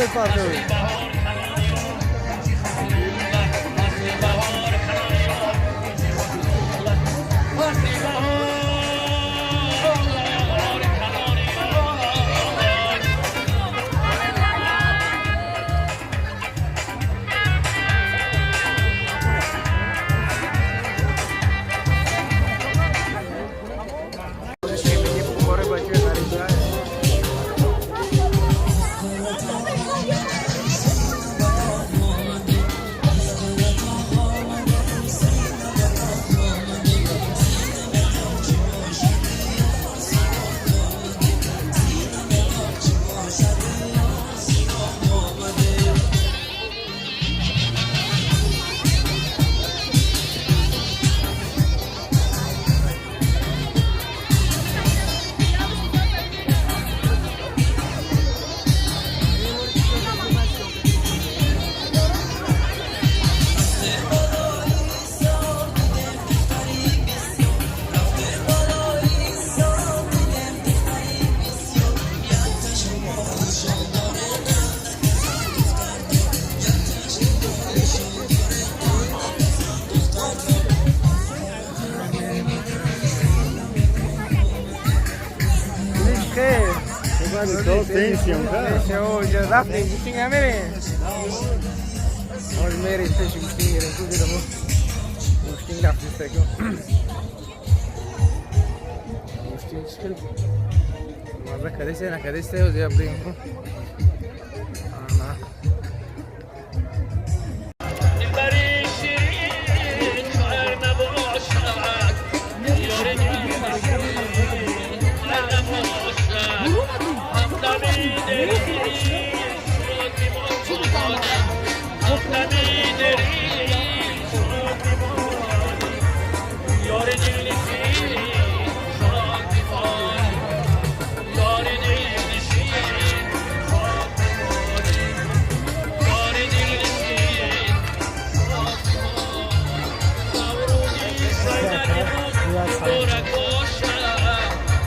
Мепартовӣ. Рафтем, гӯштинг намерем. Ҳоз мерем, пеши гӯштинг мерем. Ку дидамо, гӯштинг рафтистаку. Гӯштинг чӣ хел маза кадесте, накадесте, ҳоз я бирем ку. Ана. دلبری شیرین شاعر نباشد، یار شاعر نباشد، همدمی دلگیر شادی باشد، همدمی.